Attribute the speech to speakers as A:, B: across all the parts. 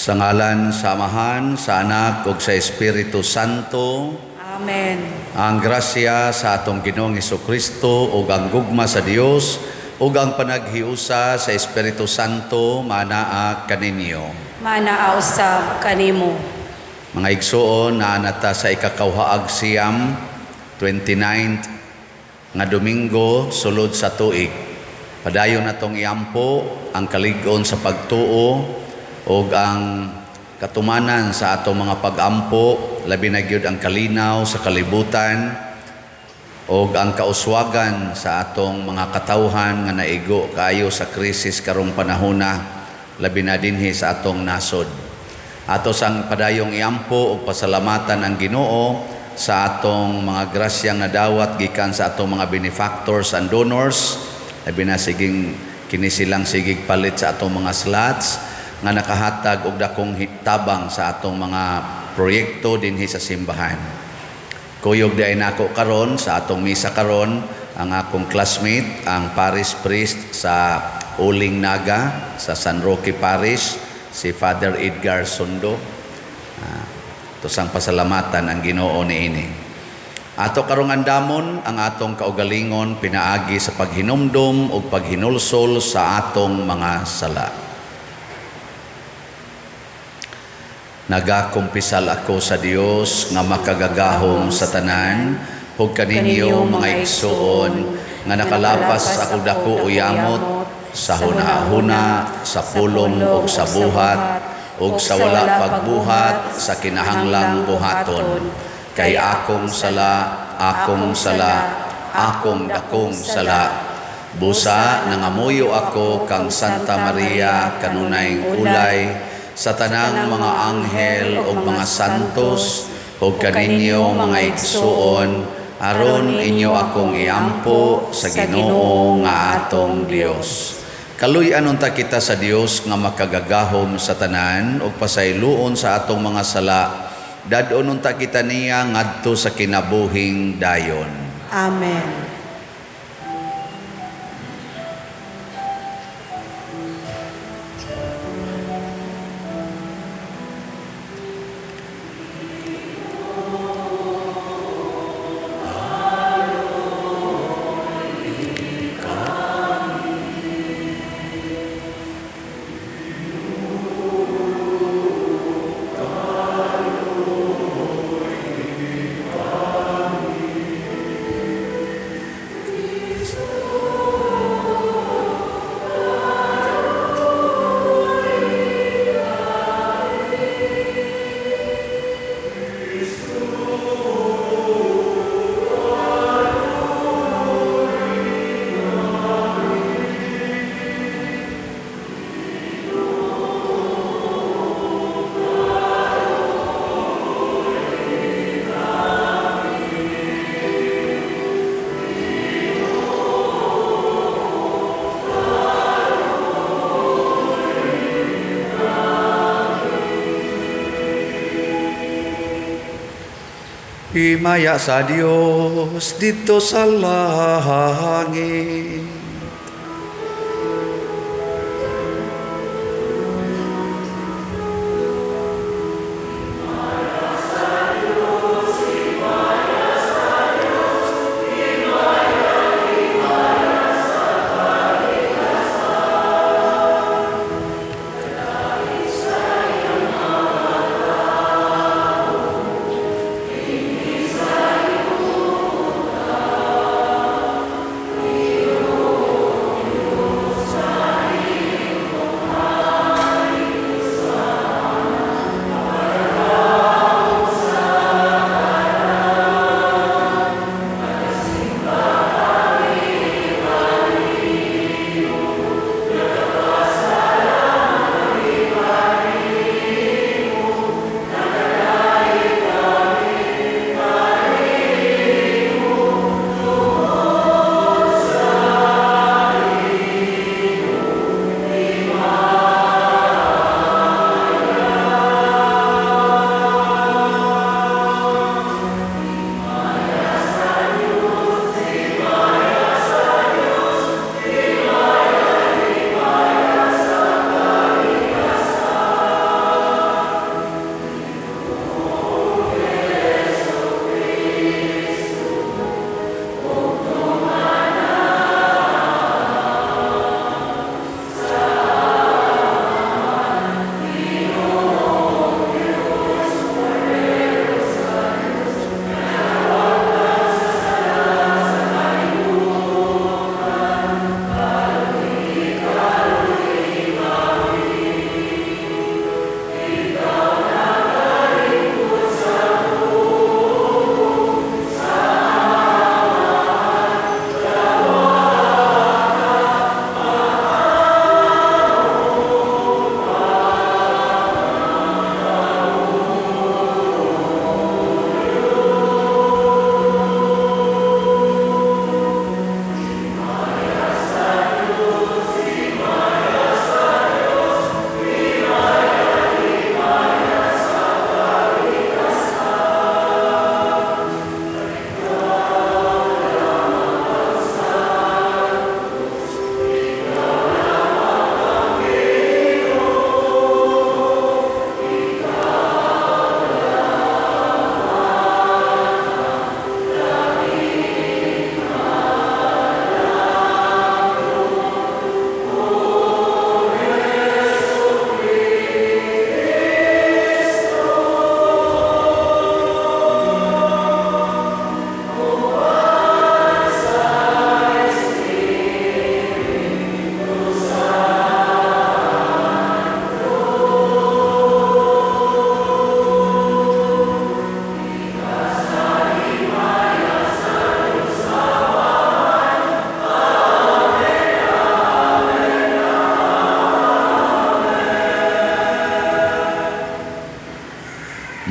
A: Sa ngalan sa Amahan, sa Anak ug sa Espiritu Santo.
B: Amen.
A: Ang grasya sa atong Ginoong Kristo ug ang gugma sa Dios ug ang panaghiusa sa Espiritu Santo manaa kaninyo.
B: Manaa usab kanimo.
A: Mga igsuon, naa na ta sa ikakawhaag siyam, 29th nga Domingo sulod sa tuig. Padayon natong iampo ang kalig-on sa pagtuo ug ang katumanan sa atong mga pagampo, labi na gyud ang kalinaw sa kalibutan ug ang kauswagan sa atong mga katawhan nga naigo kaayo sa krisis karong panahona, labi na dinhi sa atong nasod. Ato sang padayong iampo ug pasalamatan ang Ginoo sa atong mga grasyang nadawat gikan sa atong mga benefactors and donors, labi na siging kini silang sigig palit sa atong mga slots nga nakahatag og dakong tabang sa atong mga proyekto dinhi sa simbahan. Kuyog diay nako karon sa atong misa karon ang akong classmate, ang parish priest sa Uling Naga sa San Roque Parish, si Father Edgar Sundo. Tusang pasalamatan ang Ginoo niini. Ato karong andamon ang atong kaugalingon pinaagi sa paghinumdum ug paghinulsol sa atong mga sala. Nagakumpisal ako sa Dios nga makagagahom sa tanan ug kaninyo mga igsuon nga nakalapas ako dako o yamot sa hunahuna, sa pulong ug sa buhat ug sa wala pagbuhat sa kinahanglang buhaton. Kay akong sala, akong sala, akong dakong sala. Busa nangamuyo ako kang Santa Maria kanunay ulay sa tanang mga anghel ug mga santos ug kaninyo mga igsuon, aron inyo akong iampo sa Ginoo nga atong Dios. Kaluy-an unta kita sa Dios nga makagagahom sa tanan ug pasayloon sa atong mga sala. Dad-on unta kita niya ngadto sa kinabuhing dayon.
B: Amen.
A: Himaya sa Dios dito sa langit.
C: Himaya sa Dios, himaya sa Dios, himaya, himaya sa kaligtasan. Dahil sa iyang mga tao, dinhi sa yuta.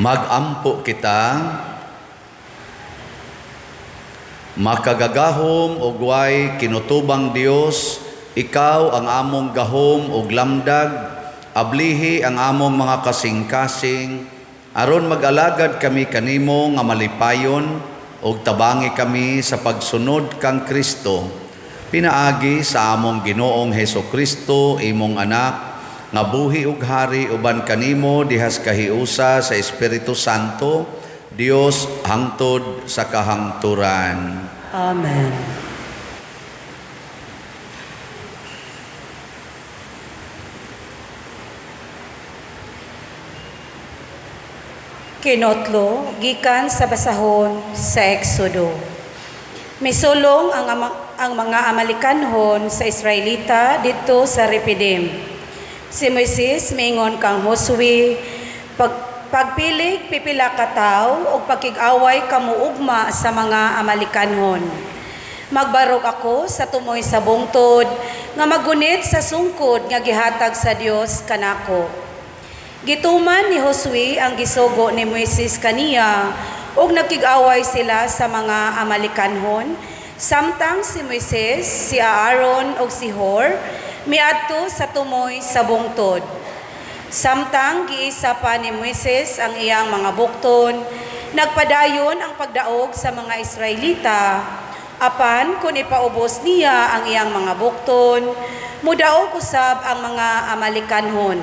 A: Magampo kita. Makagagahom ug way kinutubang Dios, ikaw ang among gahom ug lamdag, ablihi ang among mga kasing-kasing aron mag-alagad kami kanimo nga malipayon ug tabangi kami sa pagsunod kang Kristo. Pinaagi sa among Ginoong Heso Kristo, imong anak, nga buhi ug hari uban kanimo dihas kahiusa sa Espiritu Santo, Dios hangtod sa kahangturan.
B: Amen. Kinotlo gikan sa basahon sa Exodo. Misulong ang mga Amalekanhon sa Israelita didto sa Repidim. Si Moises miingon kang Josue, pagpilig pipila ka tawo ug pagkig-away kamo ugma sa mga Amalekanhon. Magbarog ako sa tumoy sa bungtod nga magunit sa sungkod nga gihatag sa Dios kanako. Gituman ni Josue ang gisugo ni Moises kaniya ug nagkig-away sila sa mga Amalekanhon, samtang si Moises, si Aaron ug si Hor miadto sa tumoy sa bungtod. Samtang giisa pa ni Moises ang iyang mga bukton, nagpadayon ang pagdaog sa mga Israelita. Apan kun ipaubos niya ang iyang mga bukton, mudaog usab ang mga Amalekanhon.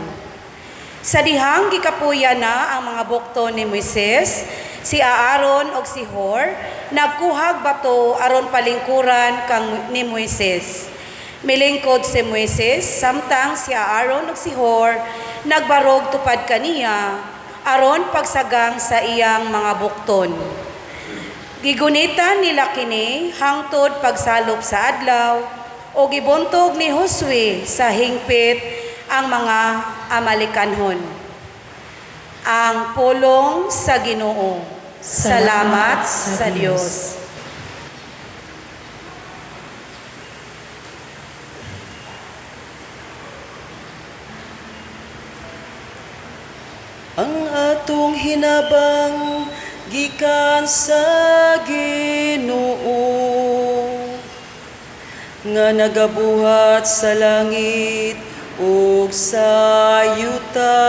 B: Sa dihang gikapuya na ang mga bukton ni Moises, si Aaron ug si Hor nagkuhag bato aron palingkuran kang ni Moises. Milingkod si Moises samtang si Aaron ug si Hor nagbarog tupad kaniya aron pagsagang sa iyang mga bukton. Gigunitan nila kini hangtod pagsalop sa adlaw o gibuntog ni Josue sa hingpit ang mga Amalekanhon. Ang pulong sa Ginoo. Salamat sa Dios.
D: Ang atong hinabang gikan sa Ginoo nga nagabuhat sa langit ug sa yuta.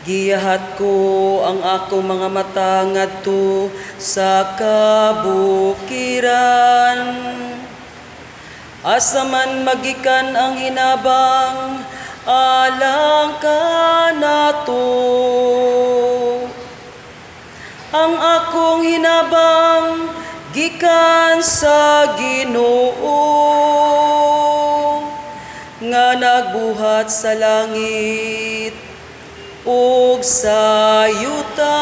D: Giyahat ko ang akong mga mata ngadto sa kabukiran. Asa man magikan ang hinabang alang kanato. Ang akong hinabang gikan sa Ginoo nga nagbuhat sa langit ug sa yuta.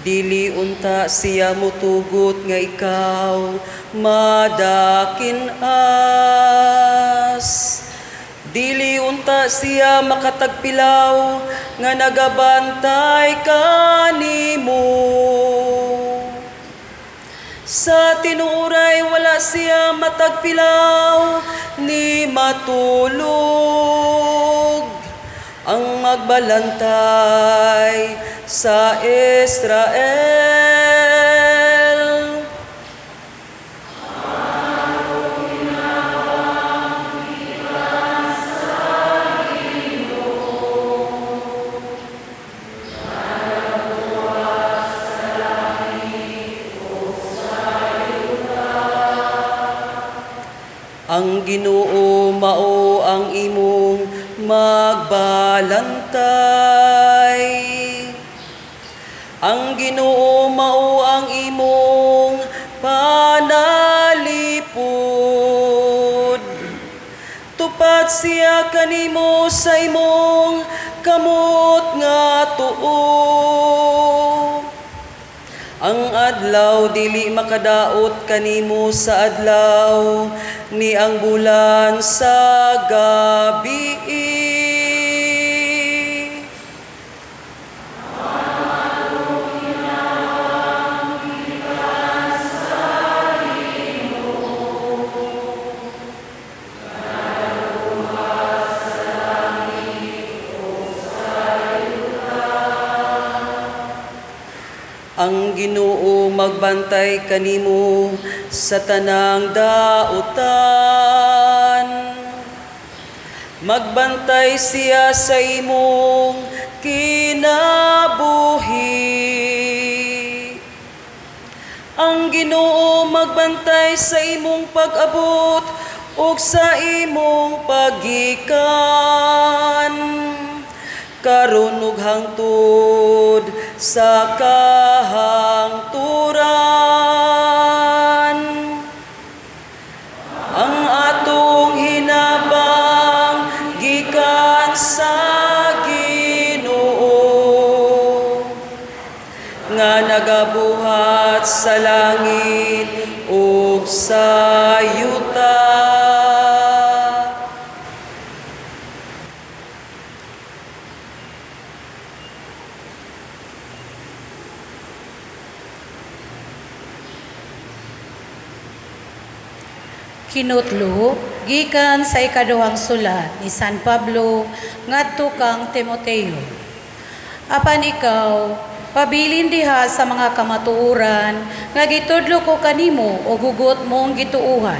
D: Dili unta siya mutugot nga ikaw madakin-as. Dili unta siya makatagpilaw nga nagabantay kanimo. Sa tinuoray wala siya matagpilaw ni matulog. Ang magbalantay sa Israel. Ang Ginoo mao ang imong magbalantay. Ang Ginoo mao ang imong panalipdan. Magbuhat siya kanimo sa imong kamot nga tuo. Ang adlaw dili makadaot kanimo sa adlaw, ni ang bulan sa gabi. Ang Ginoo magbantay kanimo sa tanang dautan. Magbantay siya sa imong kinabuhi. Ang Ginoo magbantay sa imong pag-abot ug sa imong paggikan, karon ug hangtod sa kahangturan. Ang atong hinabang gikan sa Ginoo nga nagabuhat sa langit ug sa yuta.
B: Kinutlo gikan sa ikaduhang sulat ni San Pablo ngadto kang Timoteo. Apan ikaw, pabilin diha sa mga kamatuoran nga gitudlo ko kanimo o hugot mong gituuhan.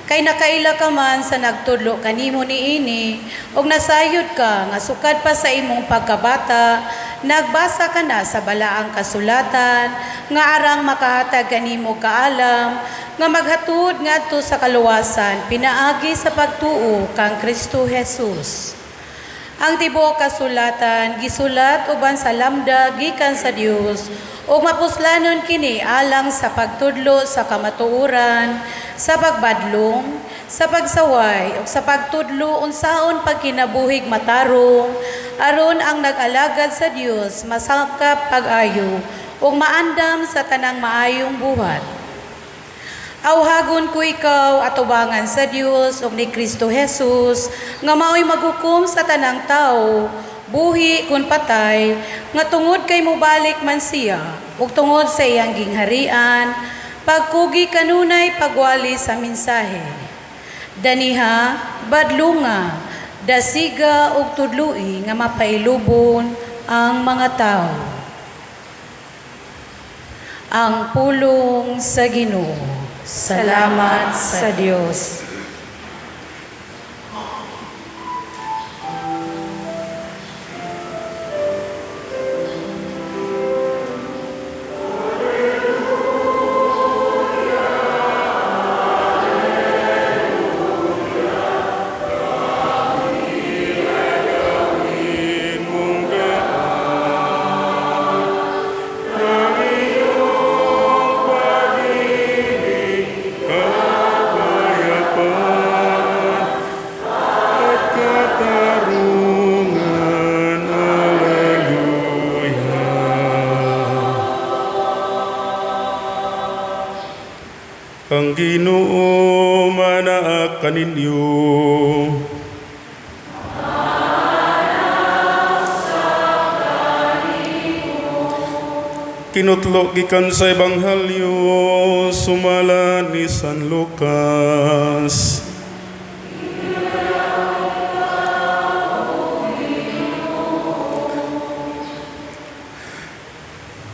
B: Kay nakaila ka man sa nagtudlo kanimo niini ug nasayod ka nga sukad pa sa imong pagkabata, nagbasa ka na sa balaang kasulatan nga arang makahatag kanimo kaalam nga maghatod ngadto sa kaluwasan pinaagi sa pagtuo kang Kristo Jesus. Ang tibuok kasulatan gisulat uban sa lambda gikan sa Dios ug mapuslanon kini alang sa pagtudlo sa kamatuoran, sa pagbadlong, sa pagsaway ug sa pagtudlo unsaon pagkinabuhig matarong, aron ang nag-alagad sa Dios masakap pag-ayo ug maandam sa tanang maayong buhat. Awhagon ko ikaw atubangan sa Dios ug ni Kristo Jesus nga maoy maghukom sa tanang tawo, buhi kun patay, nga tungod kay mobalik man siya ug tungod sa iyang gingharian, pagkugi kanunay pagwali sa mensahe. Daniha, badlunga, dasiga ug tudloi nga mapailubon ang mga tawo. Ang pulong sa Ginoo. Salamat sa Dios.
C: Kapayapaan at katarungan. Alleluia. Ang Ginoo manaa kaninyo. Kinutlo gikan sa Ebanghelyo sumala ni San Lucas.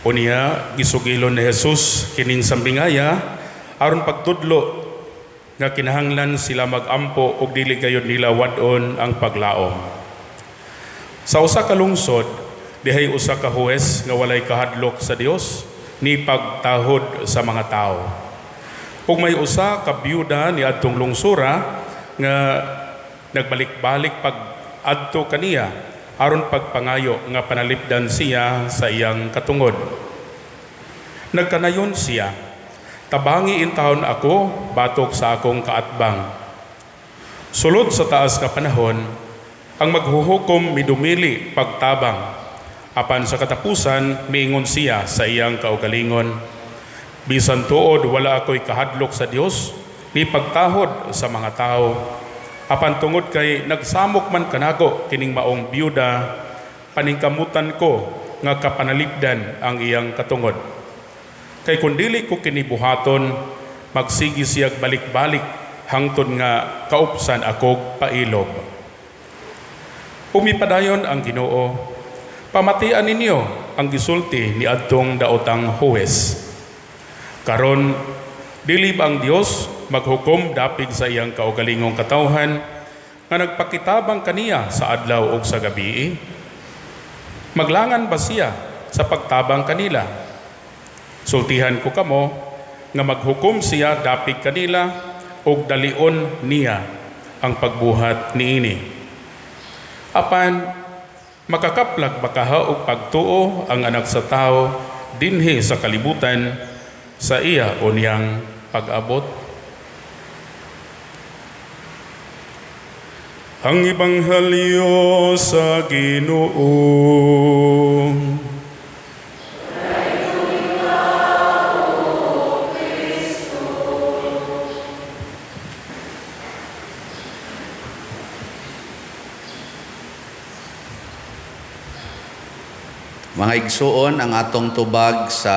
E: Unya gisugilon ni Jesus kining sambingaya aron pagtudlo nga kinahanglan sila magampo ug dili gayud nila wad-on ang paglaom. Sa usa ka lungsod, dihay usa ka huwes nga walay kahadlok sa Dios ni pagtahod sa mga tawo. Ug may usa ka byuda ni adtong lungsura nga nagbalik-balik pag adto kaniya aron pagpangayo nga panalipdan siya sa iyang katungod. Nagkanayon siya, "Tabangi intawon ako batok sa akong kaatbang." Sulod sa taas nga panahon, ang maghuhukom midumili pagtabang. Apan sa katapusan, miingon siya sa iyang kaugalingon, "Bisan tuod wala ako'y kahadlok sa Dios, ni pagtahod sa mga tao. Apan tungod kay nagsamok man kanako kining maong biyuda, paningkamutan ko nga kapanalipdan ang iyang katungod. Kay kun dili ko kini buhaton, magsigi siyag balik-balik hangtod nga kaupsan akog pailob." Ug mipadayon ang Ginoo, "Pamatian ninyo ang gisulti ni adtong daotang huwes. Karon, dili ba ang Dios maghukom dapig sa iyang kaugalingong katawhan nga nagpakitabang kaniya sa adlaw ug sa gabi? Maglangan ba siya sa pagtabang kanila? Sultihan ko kamo nga maghukom siya dapig kanila ug dalion niya ang pagbuhat niini. Apan makakaplag ba kaha og pagtuo ang Anak sa Tawo dinhi sa kalibutan sa iya unyang pag-abot?"
C: Ang Ebanghelyo sa Ginoo.
A: Mga igsuon, ang atong tubag sa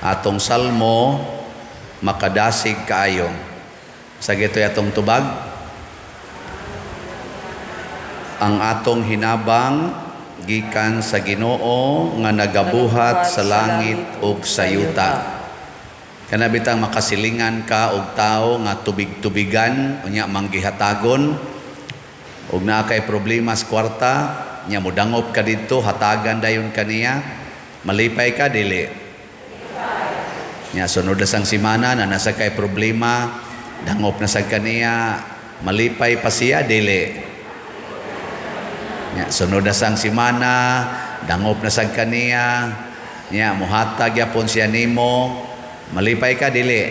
A: atong salmo makadasig kaayo. Sa gito'y atong tubag, ang atong hinabang gikan sa Ginoo nga nagabuhat sa langit ug sa yuta. Kana bitang makasilingan ka og tawo nga tubig-tubigan unya manggihatagon ug naa kay problema sa kwarta, nya modangop ka didto, hatagan dayon kaniya, malipay ka dili? Nya sunod na sang semana na nasa kay problema, dangop na sad kaniya, malipay pa siya dili? Nya sunod na sang semana, dangop na sad kaniya, nya mohatag gyapon siya nimo, malipay ka dili?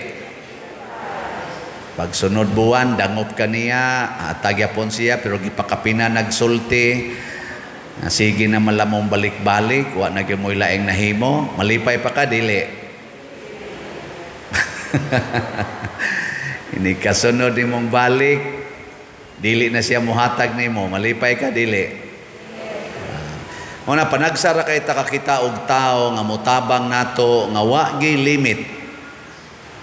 A: Pag sunod buwan, dangop kaniya, hatag gyapon siya pero gipakapina nagsulti. Na sige na malamong balik-balik, wa na gyud mo'y laing nahimo, malipay pa ka dili? Ini kasunod nimong balik, dili na siya muhatag nimo, malipay ka dili? Muna panagsara kay ta kakita og tawo nga motabang nato nga wa gyud limit.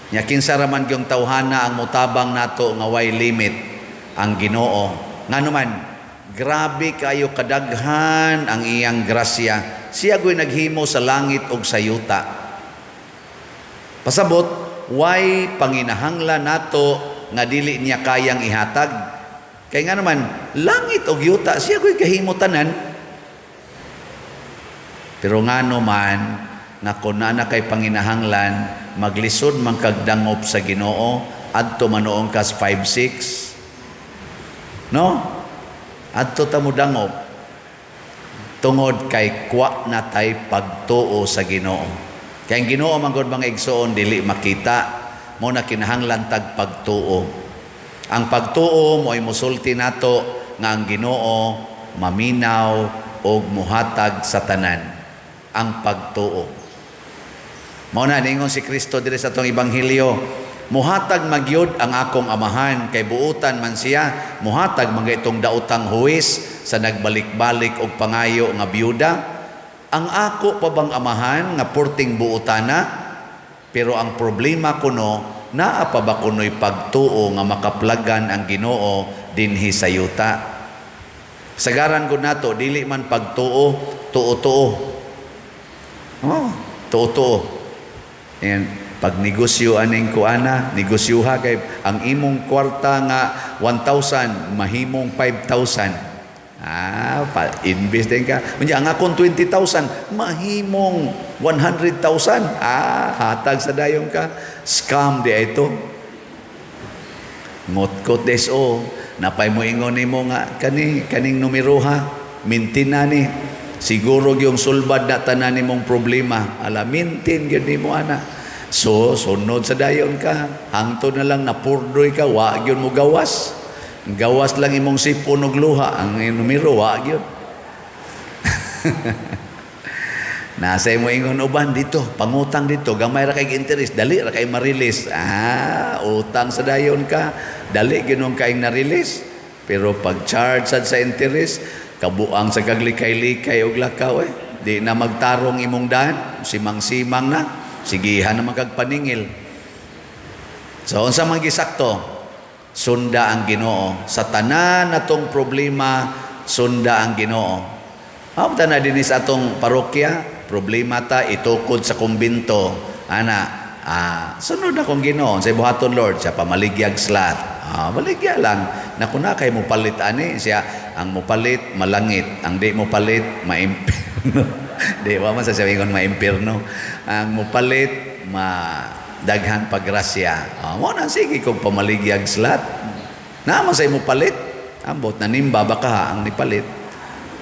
A: Nya kinsa ra man gyung tawhana ang motabang nato nga way limit? Ang Ginoo. Ngano man, grabe kayo kadaghan ang iyang grasya. Siya go'y naghimo sa langit ug sa yuta. Pasabot, way panginahanglan nato nga dili niya kayang ihatag. Kay nga naman, langit ug yuta, siya go'y kahimo tanan. Pero ngano man, nga kun naa na kay panginahanglan, maglisod man kag dangop sa Ginoo, adto manoong kas 5-6. No? Adto ta mo dangop tungod kay kwa na tay pagtuo sa Ginoo. Kay ang Ginoo man gud, mga igsoon, dili makita, mo na kinahanglan tag pagtuo. Ang pagtuo mo'y musulti nato nga ang Ginoo maminaw og muhatag sa tanan. Ang pagtuo. Mao na ningon si Kristo diri sa atong ebanghelyo, muhatag magyud ang akong amahan kay buutan man siya, muhatag man itong daotang huwes sa nagbalik-balik og pangayo nga biyuda. Ang ako pa bang amahan nga porting buutana? Pero ang problema kuno, naa pa ba kuno'y pagtuo nga makaplagan ang Ginoo dinhi sa yuta? Sagaran gud nato, dili man pagtuo, tuo-tuo. Oh, tuo-tuo. And pag negosyo aning kuana, negosyoha kay ang imong kwarta nga 1,000 mahimong 5,000. Pa invest din ka. Unya ang akong 20,000 mahimong 100,000. Hatag sa dayon ka. Scam di ito. Ngotkot des o. Napay mo ingon nimo nga kani kaning numero ha, mintin na ni. Siguro gyung sulbad na tanan nimong problema. Ala, mintin gyud nimo ana. So, sunod sa dayon ka. Hangtod na lang napurdoy ka, wa gyud mo gawas. Gawas lang imong sipon og luha, ang numero wa gyud. Nasa imo ingon uban dito, pangutang dito, gamay ra kay interest, dali ra kay ma-release. Ah, utang sa dayon ka, dali ginong kaing na-release. Pero pag charge sad sa interest, kabuang sa kaglikay-likay og lakaw eh. Di na magtarong imong daan, simang-simang na, sigihan na magkagpaningil. So unsa man gisakto? Sunda ang Ginoo. Sa tanan natong problema, sunda ang Ginoo. Mao ta na dinhi sa atong parokya, problema ta itukod sa kumbinto. Ana, sunod akong Ginoo sa buhaton Lord, siya pamaligyag slot. Ah, maligya lang. Naku na kay mo palit ani siya, ang mopalit malangit, ang di mo palit maimpirno. Di wa man sa siya ingon maimpirno. Ang mopalit ma daghan pagrasya. Ah, mo na sige kog pamaligyag slot. Naa man sa imo palit. Ambot nanimba baka ang nipalit.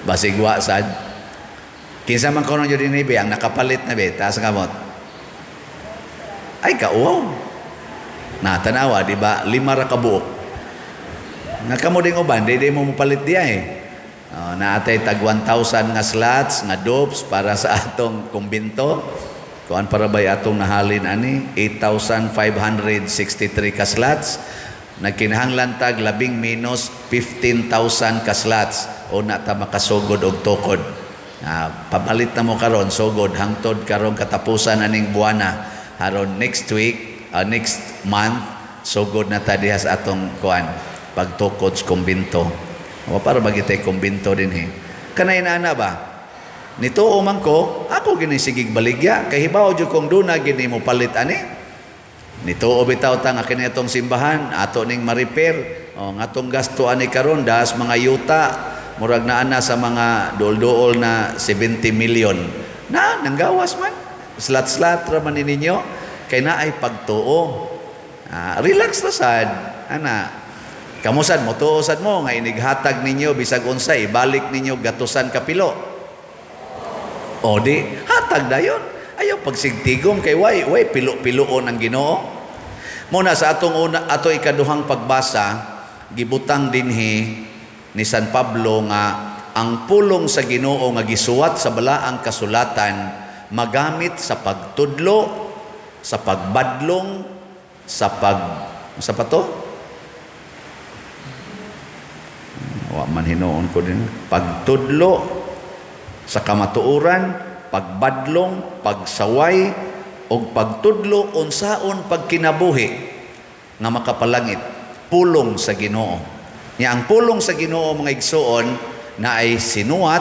A: Basig wa sad. Kinsa man kono jud dinhi ang nakapalit na be, taas ang kamot. Ay kauwaw. Na tanawa, di ba? 5 ra ka buok. Nga kamo ding uban, di mo mopalit diya eh. Oh, naatay tag 1,000 nga slots, nga dopes para sa atong kumbinto. Kuan para bay atong nahalin ani 8,563 ka slots. Nagkinahanglan tag labing minus 15,000 ka slots o na ta makasugod og tukod. Papalit na mo karon sugod hangtod karon katapusan aning buwana. Haron next week, next month sugod na ta diha sa atong kuan pagtukod sa kumbinto. O para bagitay kumbinto dinhi. Kanay na ba? Nituo man ko, ako gini sigig baligya kay hibaw jud kong duna gini mo palit ani. Nituo bitaw ta nga kini atong simbahan ato ning ma-repair. O nga atong gasto ani karon das mga yuta murag naa na sa mga duol-duol na 70 million. Na nanggawas man. Slat-slat ra man ni ninyo kay naay pagtuo. Relax ra sad ana. Kamo sad motuo sad mo nga inighatag ninyo bisag unsa ibalik ninyo gatusan kapilo. O di hatag dayon. Ayaw pagsigtigom kay way way pilo-piloon ang Ginoo. Muna sa atong una ato ikaduhang pagbasa gibutang dinhi ni San Pablo nga ang pulong sa Ginoo nga gisuwat sa balaang kasulatan magamit sa pagtudlo, sa pagbadlong, sa pag sa pato? Wa man hinuon ko din. Pagtudlo sa kamatuoran, pagbadlong, pagsaway og pagtudlo unsaon pagkinabuhi nga makapalangit pulong sa Ginoo. Nya ang pulong sa Ginoo mga igsuon na ay sinuwat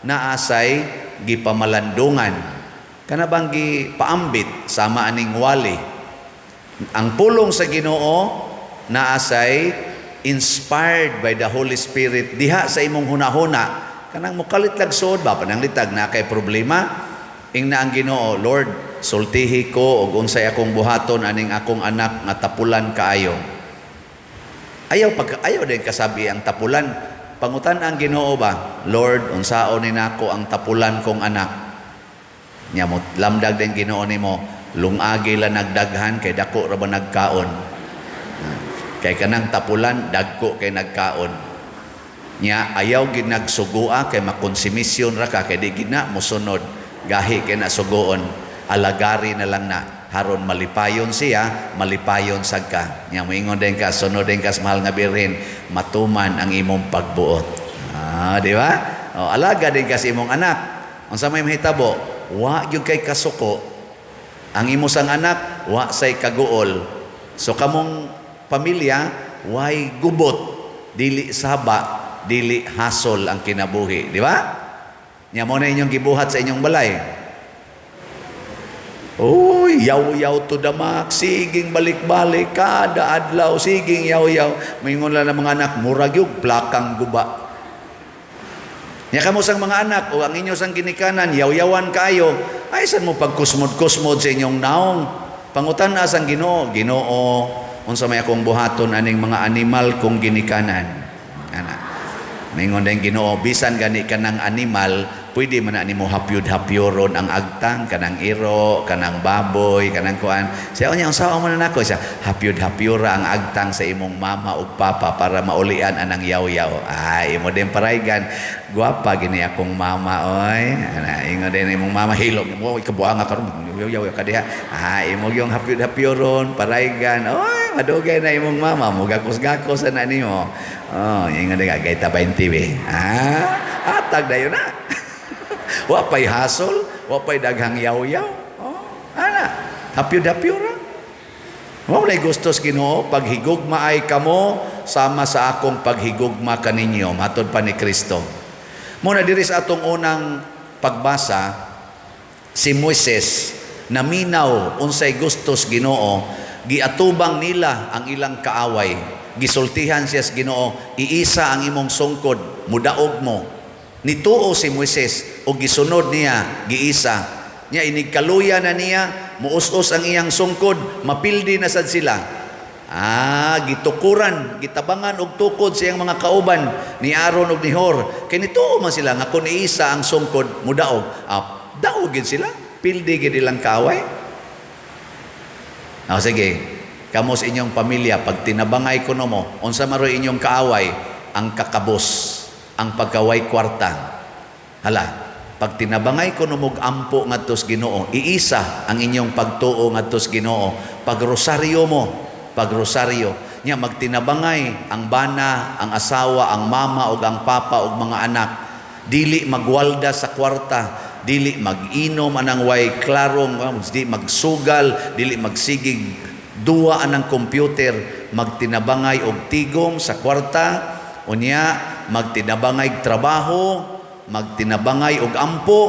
A: na asay gipamalandungan. Kana bang gipaambit sama aning wali. Ang pulong sa Ginoo na asay inspired by the Holy Spirit diha sa imong hunahuna. Kanang mukalit lag suod ba pananglitag na kay problema ingna ang Ginoo, Lord, sultihi ko og unsay akong buhaton aning akong anak nga tapulan kaayo. Ayaw pag ayaw din kasabi ang tapulan. Pangutan ang Ginoo ba, Lord, unsaon ni nako ang tapulan kong anak? Nya mo lamdag din Ginoo nimo, lungagi la nagdaghan kay dako ra ba nagkaon. Kay kanang tapulan dagko kay nagkaon. Nya ayaw gid nagsugua kay makonsumisyon ra ka kay di gid na mosunod, gahi kay nasugoon, alagari na lang na haron malipayon siya, malipayon sad ka. Nya moingon din ka, sunod din ka sa mahal nga birhen, matuman ang imong pagbuot. Ah, di ba? O, alaga din ka sa imong anak. Unsa may mahitabo? Wa gyud kay kasuko. Ang imo sang anak, wa say kaguol. So kamong pamilya, way gubot, dili saba, dili hasol ang kinabuhi, di ba? Nya mo na inyong gibuhat sa inyong balay. Uy, yaw-yaw to the max, siging balik-balik, kada adlaw, siging yaw-yaw. Maingon lang ng mga anak, murag yung plakang guba. Nya kamo sang mga anak, o ang inyo sang ginikanan, yaw-yawan kayo, ay san mo pagkusmod-kusmod sa inyong naong. Pangutan na sang Ginoo, Ginoo, unsa may akong buhaton aning mga animal kong ginikanan. Ana. Maingon din Ginoo, bisan gani ka ng animal, Pwede man na nimo hapyud-hapyoron ang agtang, kanang iro, kanang baboy, kanang kuan. Siya unya, unsa man na nako siya, hapyud-hapyora ang agtang sa imong mama ug papa para maulian anang yaw-yaw. Ay, imo din paraygan. Gwapa gini akong mama oy. Ana, ingon din imong mama, hilom mo ikabuanga karon, yaw-yaw ka diha. Ah, imo gyung hapyud-hapyoron paraygan. Oy, madugay na imong mama, mugakos-gakos ana nimo. Oh, ingon din ka ta 20 be. Ah, atag dayon na. Wa pay hasol, wa pay daghang yaw-yaw. Oh, ana, hapyod-hapyo ra. Wa may gustos Ginoo paghigugma ay kamo sama sa akong paghigugma kaninyo, matod pa ni Kristo. Muna diri sa atong unang pagbasa, si Moises naminaw unsay gustos Ginoo, giatubang nila ang ilang kaaway. Gisultihan siya sa Ginoo, iisa ang imong sungkod, mudaog mo. Nituo si Moises o gisunod niya, giisa. Nya inigkaluya na niya, muus-us ang iyang sungkod, mapildi na sad sila. Ah, gitukuran, gitabangan og tukod sa iyang mga kauban ni Aaron ug ni Hur. Kay nituo man sila nga kun iisa ang sungkod, mudaog. Ah, daog gid sila, pildi gid ilang kaaway. Ah, sige, kamo sa inyong pamilya, pag tinabangay kuno mo, unsa maroy inyong kaaway? Ang kakabos, ang pagkaway kwarta. Hala, pag tinabangay kuno mog ampo ngadto sa Ginoo, iisa ang inyong pagtuo ngadto sa Ginoo. Pagrosaryo mo, pagrosaryo nya magtinabangay ang bana, ang asawa, ang mama ug ang papa ug mga anak. Dili magwalda sa kwarta, dili mag-inom anang way klarong, di magsugal, dili magsigig duwa anang computer, magtinabangay og tigom sa kwarta, unya magtinabangay trabaho, magtinabangay og ampo,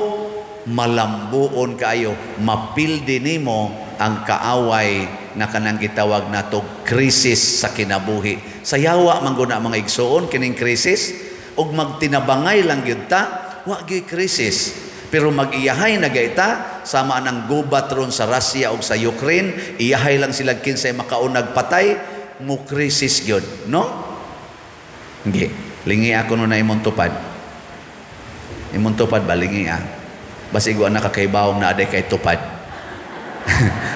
A: malambuon kaayo, mapildi nimo ang kaaway na kanang gitawag nato krisis sa kinabuhi. Sa yawa man gud na, mga igsuon, kining krisis, ug magtinabangay lang gyud ta, wa gyud krisis. Pero mag-iyahay na gayta sama anang gubat ron sa Russia ug sa Ukraine, iyahay lang sila kinsay makaunag patay, mo krisis gyud, no? Hindi. Lingi ako no na imong tupad. Imong tupad ba lingi ah. Basigo na kakaybaong na aday kay tupad.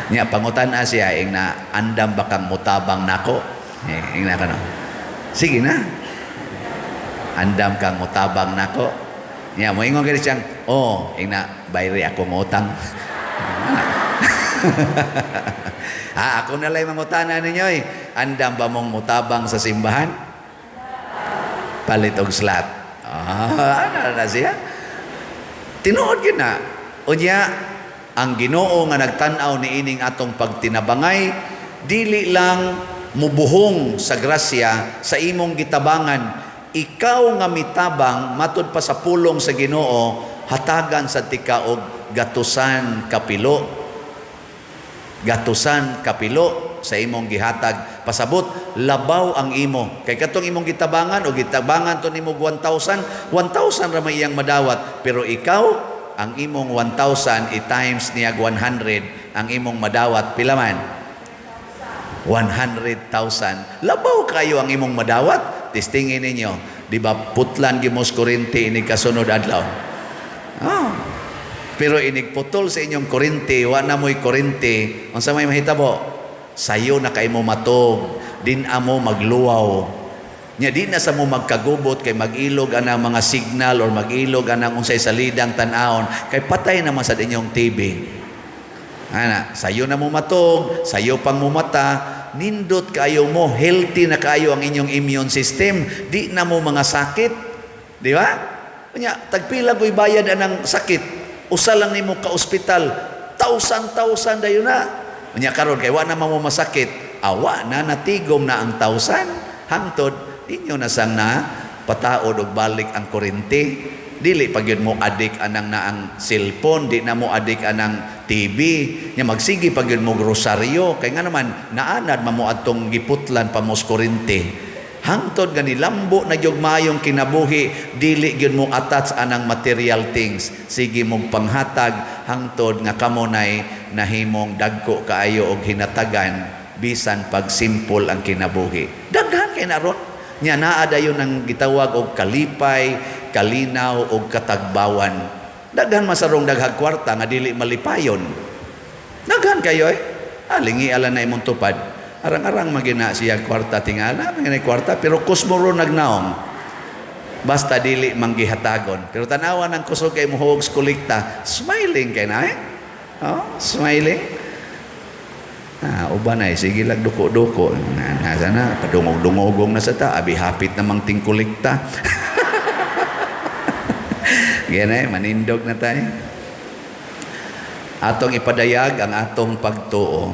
A: Nya pangutan-a siya ing na andam ba kang mutabang nako? Eh, ing na kano. Sige na. Andam kang mutabang nako. Nya moingon gani siyang, oh, ing na bayri ako ngutang. Ah, ako na lang mangutana ninyo eh. Andam ba mong mutabang sa simbahan? Palit og slot. Ah, ano na siya? Tinuod gyud na. Unya, ang Ginoo nga nagtan-aw niining atong pagtinabangay, dili lang mubuhong sa grasya sa imong gitabangan. Ikaw nga mitabang matud pa sa pulong sa Ginoo, hatagan sa tika og gatusan kapilo. Gatusan kapilo sa imong gihatag. Pasabot, labaw ang imo. Kay katong imong gitabangan o gitabangan to nimo 1,000, 1,000 ra may iyang madawat. Pero ikaw, ang imong 1,000 i-times niya 100, ang imong madawat pila man? 100,000. Labaw kayo ang imong madawat. Testingin ninyo. Di ba putlan gimos kuryente inig kasunod adlaw? Ah. Pero inig putol sa inyong kuryente, wa na mo'y kuryente, unsa may mahitabo? Sayo na kay mo matog, din amo magluwaw. Nya di na sa mo magkagubot kay mag-ilog anang mga signal or mag-ilog anang unsay salidang tan-awon kay patay naman sa inyong TV. Ana, sayo na mo matog, sayo pang mo mata, nindot kayo mo, healthy na kayo ang inyong immune system, di na mo mga sakit. Di ba? Nya, tagpila ko'y bayad anang sakit. Usa lang nimo ka ospital, thousand-thousand dayon na. Unya karon kay wa na man mo masakit, awa na natigom na ang thousand. Hangtod ninyo na sang na pataod og balik ang kuryente. Dili pa gyud mo adik anang na ang cellphone, di na mo adik anang TV. Nya magsige pa gyud mo rosaryo kay nga naman naanad man mo adtong giputlan pa mo sa kuryente. Hangtod nga nilambo na gyud maayong kinabuhi, dili gyud mo attach anang material things. Sige mong panghatag hangtod nga kamo nay nahimong dagko kaayo og hinatagan bisan pag simple ang kinabuhi. Daghan kay na ron. Nya naa dayon ang gitawag og kalipay, kalinaw og katagbawan. Daghan masarong daghag kwarta nga dili malipayon. Daghan kayo eh. Lingi ala na imong tupad. Arang-arang magina siya kwarta tingala, magina kwarta pero kusmoro nagnaong. Basta dili manggihatagon. Pero tanawan ang kusog kay muhuog sa kolekta, smiling kay na eh. Oh, smiling. Uban ay sige lag duko-duko. Nasa na padungog-dungogong na sa ta, abi hapit namang ting kolekta. Ganay, manindog na tayo. Atong ipadayag ang atong pagtuo.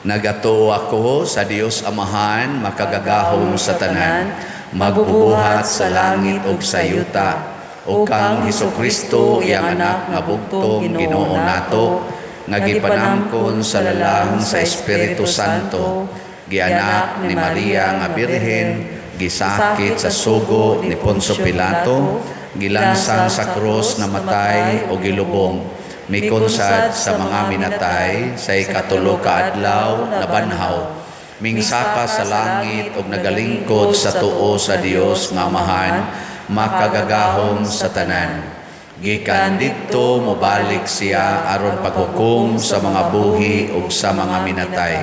A: Nagatuo ako sa Dios Amahan, makagagahom sa tanan, magbubuhat sa langit ug sa yuta, ug kang Hesukristo iyang anak nga bugtong Ginoo nato, nga gipanangkon sa lalang sa Espiritu Santo, gianak ni Maria nga Birhen, gisakit sa sugo ni Poncio Pilato, gilansang sa krus, namatay o gilubong, mikonsad sa mga minatay, sa ikatulo ka adlaw nabanhaw, mingsaka sa langit ug nagalingkod sa tuo sa Dios nga Amahan, makagagahom sa tanan. Gikan didto mobalik siya aron paghukom sa mga buhi ug sa mga minatay.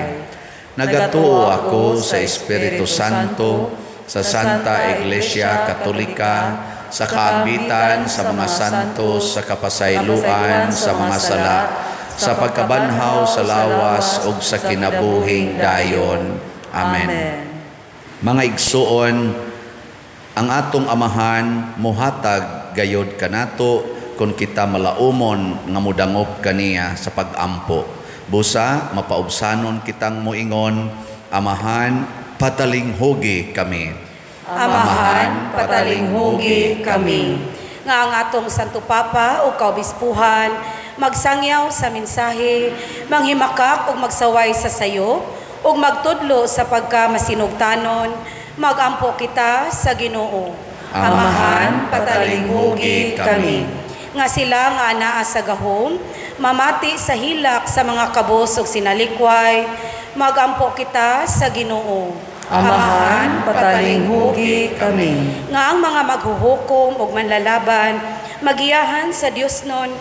A: Nagatuo ako sa Espiritu Santo, sa Santa Iglesia Katolika, sa kaambitan sa mga santos, sa kapasayloan sa mga sala, sa pagkabanhaw sa lawas ug sa kinabuhing dayon. Amen. Mga igsuon, ang atong Amahan mohatag gayod kanato kung kita malaumon nga modangop kaniya sa pag-ampo. Busa mapaubsanon kitang moingon, Amahan, patalinghugi kami.
B: Amahan, patalinghugi kami. Nga ang atong Santo Papa o kaobispuhan, magsangyaw sa mensahe, manghimakak ug magsaway sa sayo, ug magtudlo sa pagka masinugtanon, magampo kita sa Ginoo.
A: Amahan, patalinghugi kami.
B: Nga sila nga anaa sa gahom, mamati sa hilak sa mga kabos ug sinalikway, magampo kita sa Ginoo.
D: Amahan, patalinghugi kami.
B: Nga ang mga maghuhukom ug manlalaban, magiyahan sa Dios nun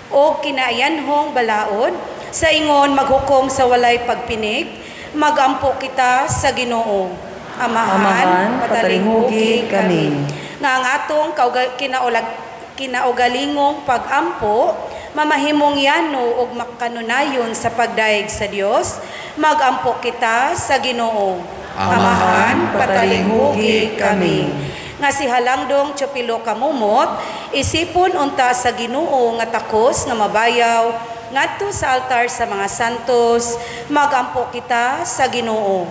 B: o kinaayanhong balaod, sa ingon maghukom sa walay pagpinig, magampo kita sa Ginoo. Amahan,
D: Amahan, patalinghugi kami.
B: Nga ang atong kinaugalingong pag-ampo, mamahimong yano ug makanunayon sa pagdayeg sa Dios, magampo kita sa Ginoo.
A: Amahan,
D: patalinghugi kami.
B: Nga si Halangdong Chopilo Kamumot, isipon unta sa Ginoo nga takos nga mabayaw ngadto sa altar sa mga santos, magampo kita sa Ginoo.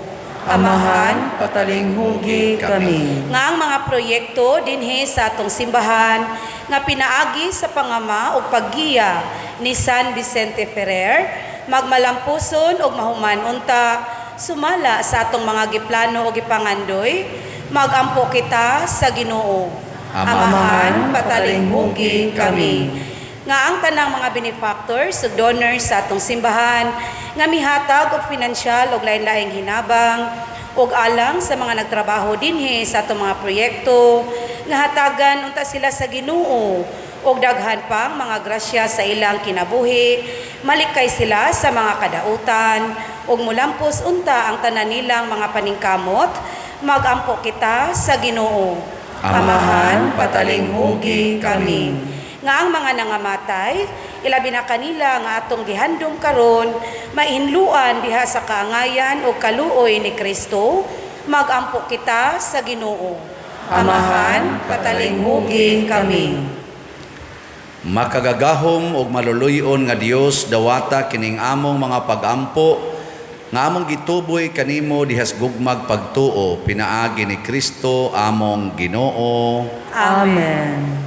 D: Amahan, patalinghugi kami.
B: Nga ang mga proyekto dinhi sa atong simbahan nga pinaagi sa pangama ug paggiya ni San Vicente Ferrer, magmalampuson ug mahuman unta sumala sa atong mga giplano ug gipangandoy, magampo kita sa Ginoo.
A: Amahan,
B: patalinghugi kami. Nga ang tanang mga benefactors ug donors sa atong simbahan nga mihatag og pinansyal og lain-laing hinabang ug alang sa mga nagtrabaho dinhi sa atong mga proyekto, nga hatagan unta sila sa Ginoo og daghan pang mga grasya sa ilang kinabuhi, malikay sila sa mga kadautan ug mulampos unta ang tanan nilang mga paningkamot, magampo kita sa Ginoo.
A: Amahan,
D: patalinghugi kami.
B: Nga ang mga nangamatay, ilabi na kanila nga atong gihandom karon, mainluan diha sa kaangayan o kaluoy ni Kristo, magampo kita sa Ginoo.
D: Amahan, patalinghugi kami.
A: Makagagahom og maluluyon nga Dios, dawata kining among mga pagampo nga among gituboy kanimo dihas gugmag pagtuo, pinaagi ni Kristo among Ginoo.
D: Amen.
A: Amen.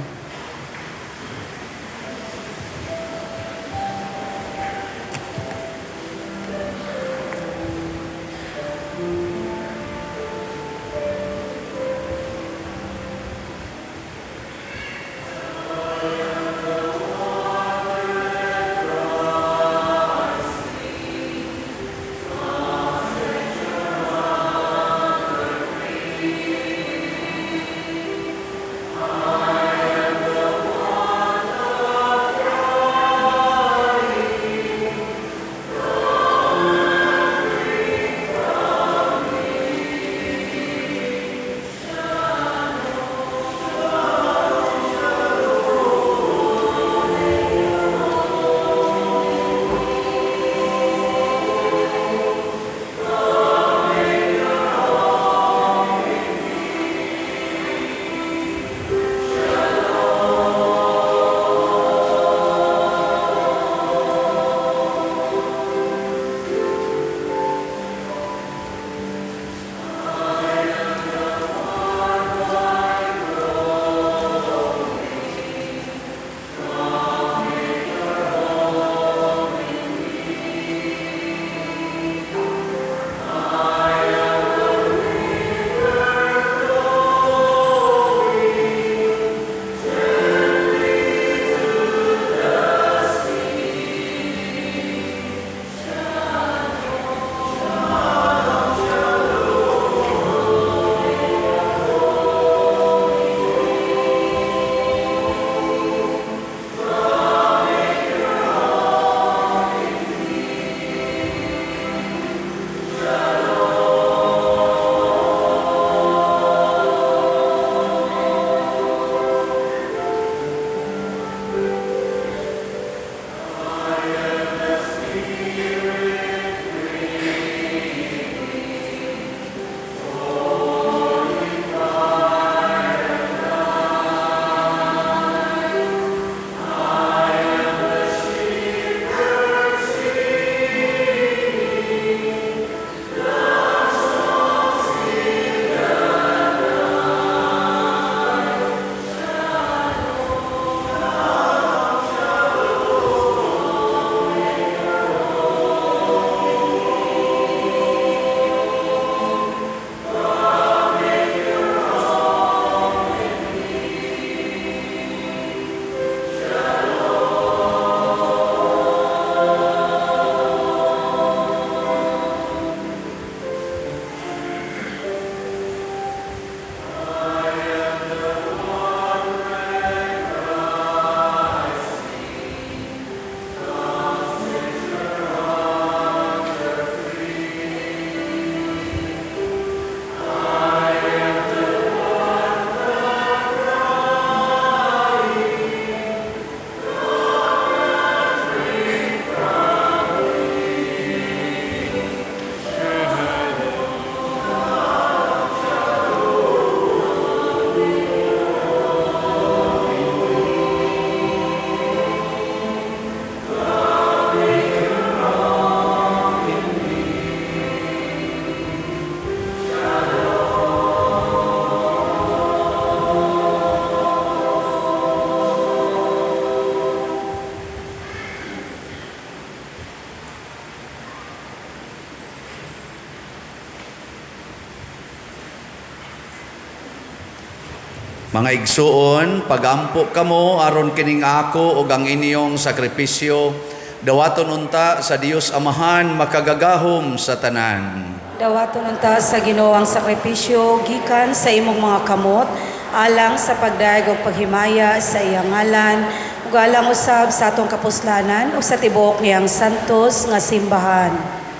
A: Mga igsuon, pagampo kamo aron kining ako ug ang inyong sakripisyo dawaton unta sa Dios Amahan makagagahom sa tanan.
B: Dawaton unta sa Ginoo ang sakripisyo gikan sa imong mga kamot alang sa pagdayeg ug paghimaya sa iyang ngalan ug alang usab sa atong kapuslanan ug sa tibuok niyang santos nga simbahan.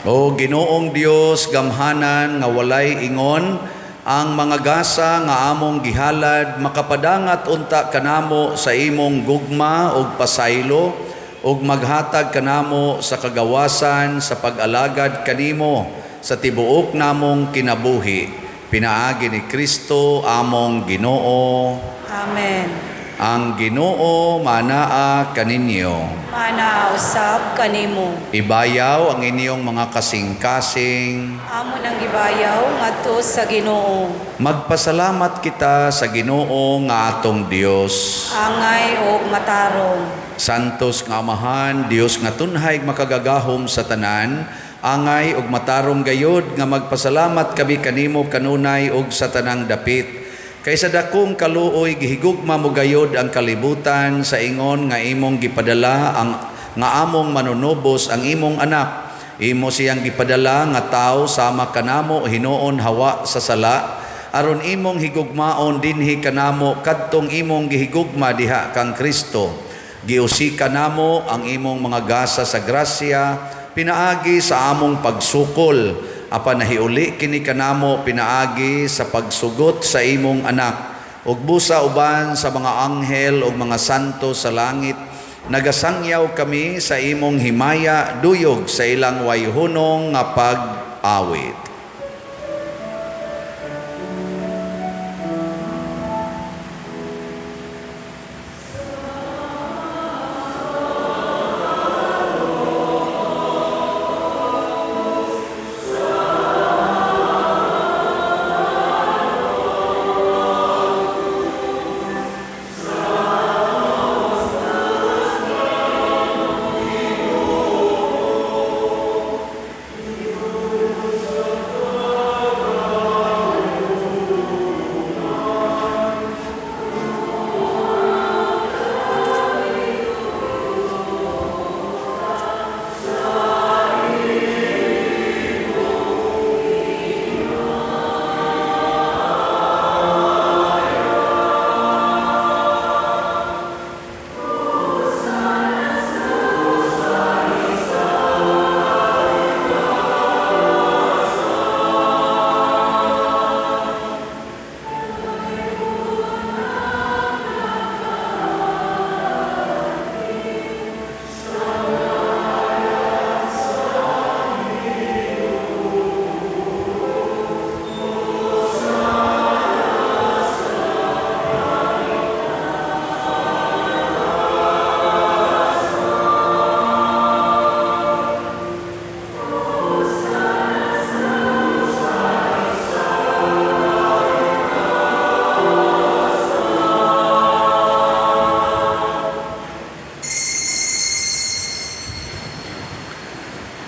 A: O Ginoong Dios, gamhanan nga walay ingon, ang mga gasa nga among gihalad makapadangat unta kanamo sa imong gugma ug pasaylo ug maghatag kanamo sa kagawasan sa pag-alagad kanimo sa tibuok namong kinabuhi. Pinaagi ni Kristo among Ginoo.
B: Amen.
A: Ang Ginoo manaa kaninyo.
B: Mana usab kanimo.
A: Ibayaw ang inyong mga kasing-kasing.
B: Amo nang gibayaw ngadto sa Ginoo.
A: Magpasalamat kita sa Ginoo nga atong Dios.
B: Angay og matarong.
A: Santos nga Amahan, Dios nga tunhay makagagahom sa tanan, angay ug matarong gayod nga magpasalamat kami kanimo kanunay ug sa tanang dapit. Kay sa dakong kaluoy gihigugma mo gayod ang kalibutan sa ingon nga imong gipadala ang nga among manunubos ang imong anak. Imo siyang gipadala nga tawo sama kanamo hinuon hawa sa sala, aron imong higugmaon dinhi kanamo kadtong imong gihigugma diha kang Kristo. Giusika namo ang imong mga gasa sa grasya pinaagi sa among pagsukol, apan nahiuli kini kanamo pinaagi sa pagsugot sa imong anak. Ug busa uban sa mga anghel ug mga santo sa langit, nagasangyaw kami sa imong himaya duyog sa ilang wayhunong nga pag-awit.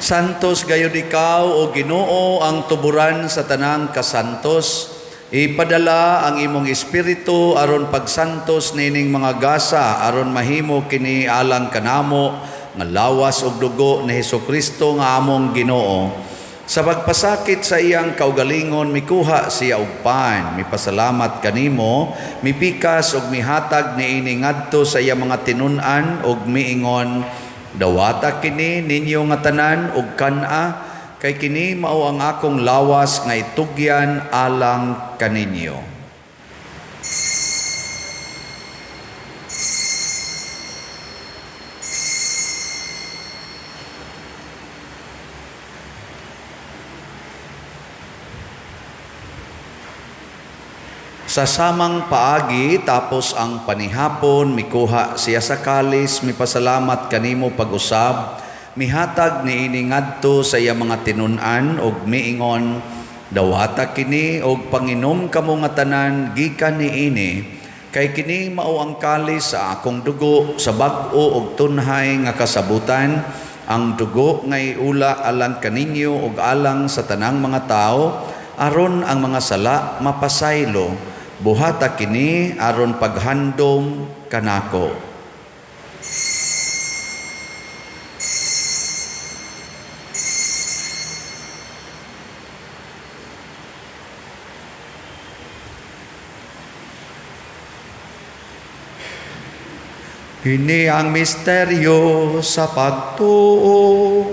A: Santos gayud ikaw, o Ginoo, ang tuburan sa tanang kasantos. Ipadala ang imong espiritu aron pagsantos nining mga gasa aron mahimo kini alang kanamo nga lawas ug dugo ni Hesukristo nga among Ginoo. Sa pagpasakit sa iyang kaugalingon mikuha siya og pan, mipasalamat kanimo, mipikas ug mihatag niini ngadto sa iyang mga tinun-an ug miingon, dawata kini ninyo nga tanan ug kan-a, kay kini mao ang akong lawas nga itugyan alang kaninyo. Sa samang paagi, tapos ang panihapon, mikuha siya sa kalis, mipasalamat kanimo pag-usab, mihatag niini ngadto sa iya mga tinun-an ug miingon, dawata kini og panginom kamo nga tanan gikan niini, kay kini mao ang kalis sa akong dugo sa bag-o ug tunhay nga kasabutan, ang dugo nga iula alang kaninyo ug alang sa tanang mga tawo, aron ang mga sala mapasaylo. Buhata kini aron paghandom kanako. Kini ang misteryo sa pagtuo.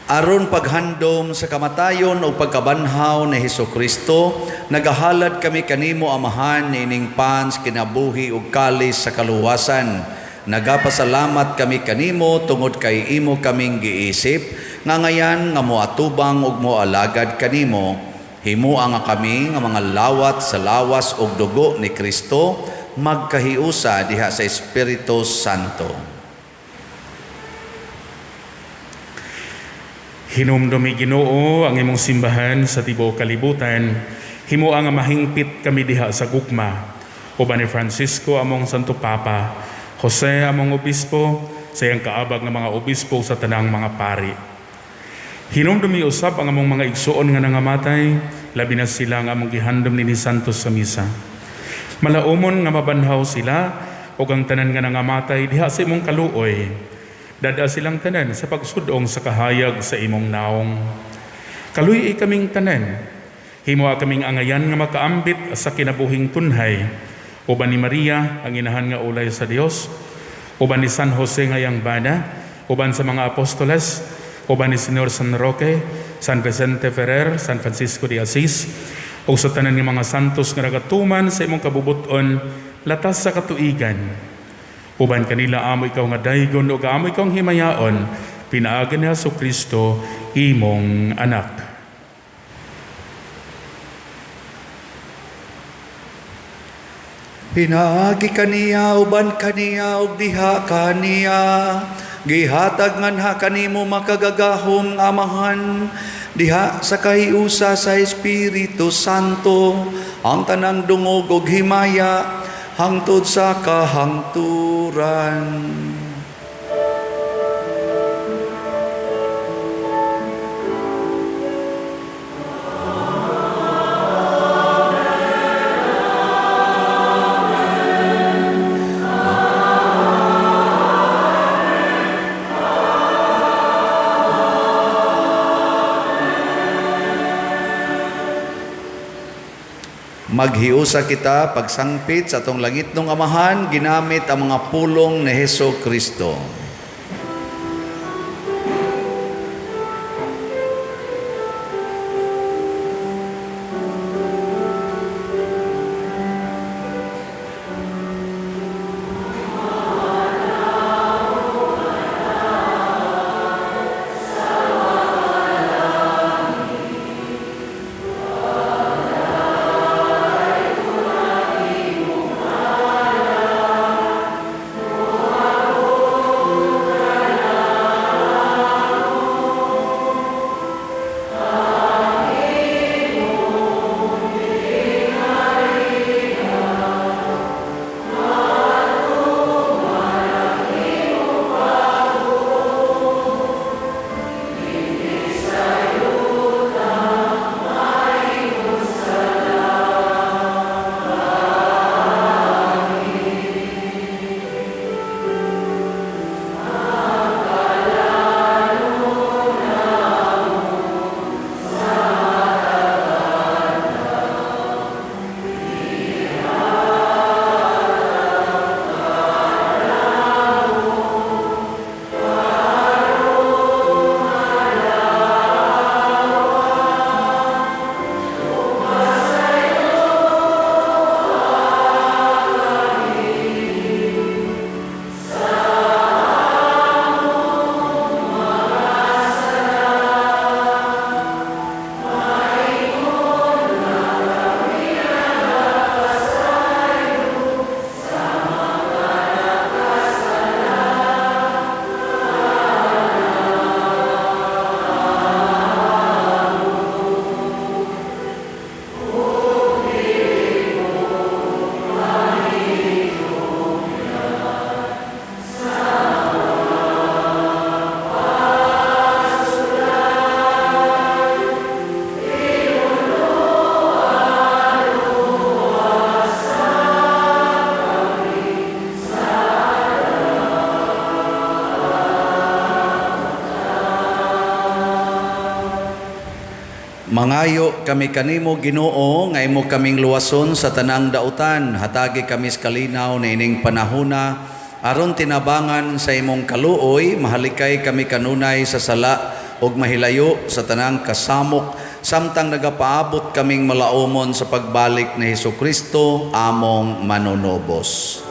A: Aron paghandom sa kamatayon o pagkabanhaw ni Hesukristo, nagahalad kami kanimo Amahan niining pans kinabuhi ug kalis sa kaluwasan. Nagapasalamat kami kanimo tungod kay imo kaming giisip nga ngayan nga moatubang ug moalagad kanimo. Himoa nga kami nga mga lawat sa lawas ug dugo ni Kristo magkahiusa diha sa Espiritu Santo.
E: Hinumdumi Ginoo ang imong simbahan sa tibuok kalibutan. Himoa nga mahingpit kami diha sa gugma. Uban ni Francisco among Santo Papa, Jose among obispo, sa iyang kaabag nga mga obispo sa tanang mga pari. Hinumdumi usab ang among mga igsuon nga nangamatay, labi na sila nga among gihandom nini Santos sa misa. Malaumon nga mabanhaw sila ug ang tanan nga nangamatay diha sa imong kaluoy. Dada silang tanan sa pagsudong sa kahayag sa imong naong. Kaluy-i kaming tanan. Himoa kaming angayan nga makaambit sa kinabuhing tunhay. Uban ni Maria, ang inahan nga ulay sa Dios. Uban ni San Jose nga iyang bana. Uban sa mga apostoles. Uban ni Senyor San Roque, San Vicente Ferrer, San Francisco de Asis. Ug sa tanan nga mga santos nga nagatuman sa imong kabubuton, latas sa katuigan. Uban kanila amo ikaw nga daygon ug amo ikaw ang himayaon, pinaagi ni Hesukristo imong anak.
A: Pinaagi kaniya uban kaniya ug diha kaniya, gihatag nganha kanimo makagagahom nga Amahan, diha sa kahiusa sa Espiritu Santo, ang tanang dungog ug himaya hangtod sa kahangturan. Maghiusa kita pagsangpit sa atong langitnong Amahan ginamit ang mga pulong ni Hesukristo. Mangayo kami kanimo, Ginoo, nga imo kaming luwason sa tanang dautan. Hatagi kami sa kalinaw niining panahona aron tinabangan sa imong kaluoy, mahalikay kami kanunay sa sala ug mahilayo sa tanang kasamok samtang nagapaabot kaming malaumon sa pagbalik ni Hesukristo among manunubos.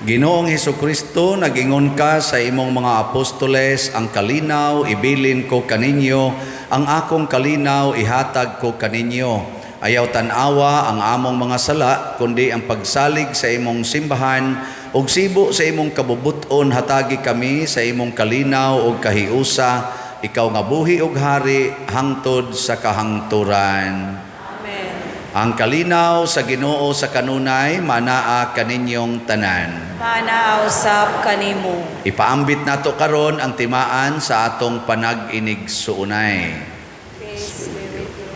A: Ginoong Hesukristo, nagingon ka sa imong mga apostoles, ang kalinaw ibilin ko kaninyo, ang akong kalinaw ihatag ko kaninyo. Ayaw tan-awa ang among mga sala, kundi ang pagsalig sa imong simbahan, ug sibo sa imong kabubut-on hatagi kami sa imong kalinaw ug kahiusa, ikaw nga buhi ug hari hangtod sa kahangturan.
B: Amen.
A: Ang kalinaw sa Ginoo sa kanunay manaa kaninyong tanan.
B: Manaa usab kanimo.
A: Ipaambit nato karon ang timaan sa atong panag-inig-suunay.
B: Peace be with you.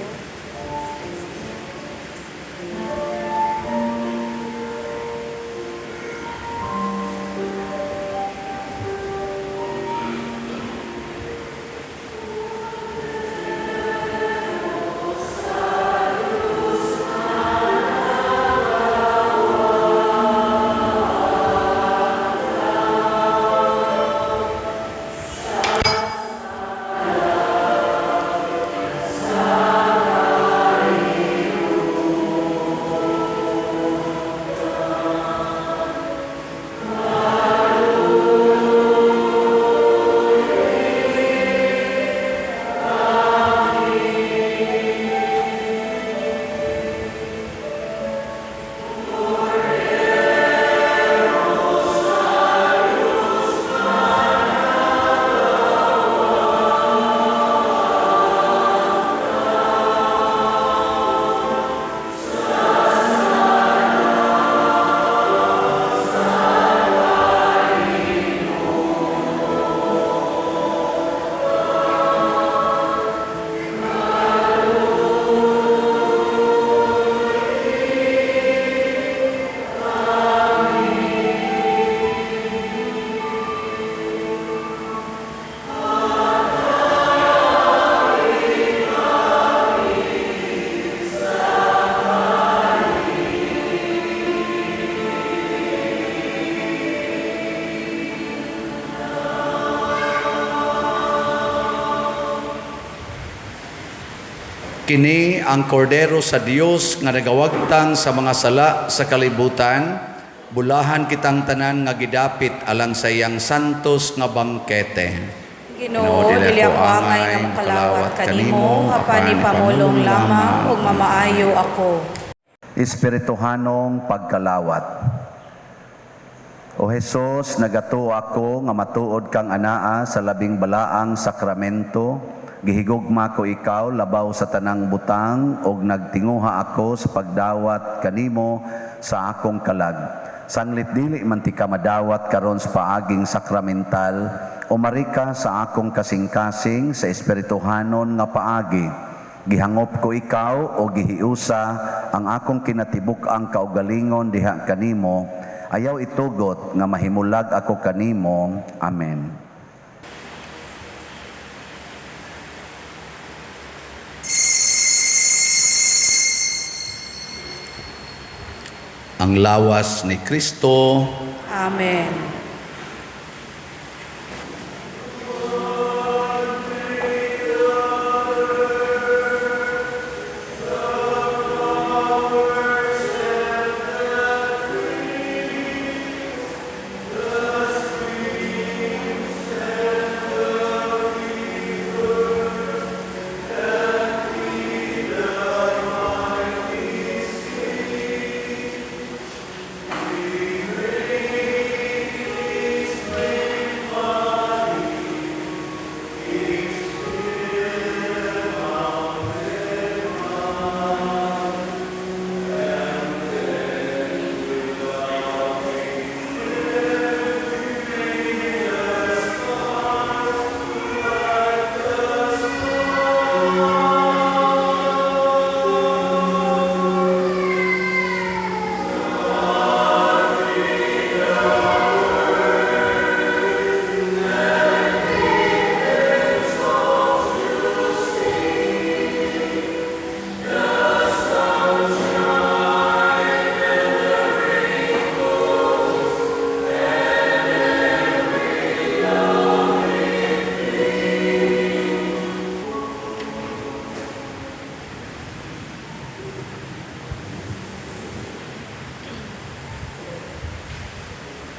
A: Kini ang kordero sa Dios nga nagawagtang sa mga sala sa kalibutan, bulahan kitang tanan nga gidapit alang sa iyang santos nga bangkete.
B: Ginoo, dili ako angay nga makalawat kanimo, apan ipamulong lamang ug mamaayo ako.
A: Espirituhanong pagkalawat. O Hesus, nagatuo ako nga matuod kang anaa sa labing balaang sakramento. Gihigugma ko ikaw labaw sa tanang butang ug nagtinguha ako sa pagdawat kanimo sa akong kalag. Sanglit dili man ti ka madawat karon sa paaging sakramental, umari ka sa akong kasing-kasing sa espirituhanon nga paagi. Gihangop ko ikaw o gihiusa ang akong kinatibuk-ang kaugalingon diha kanimo. Ayaw itugot nga mahimulag ako kanimo. Amen. Ang lawas ni Kristo.
B: Amen.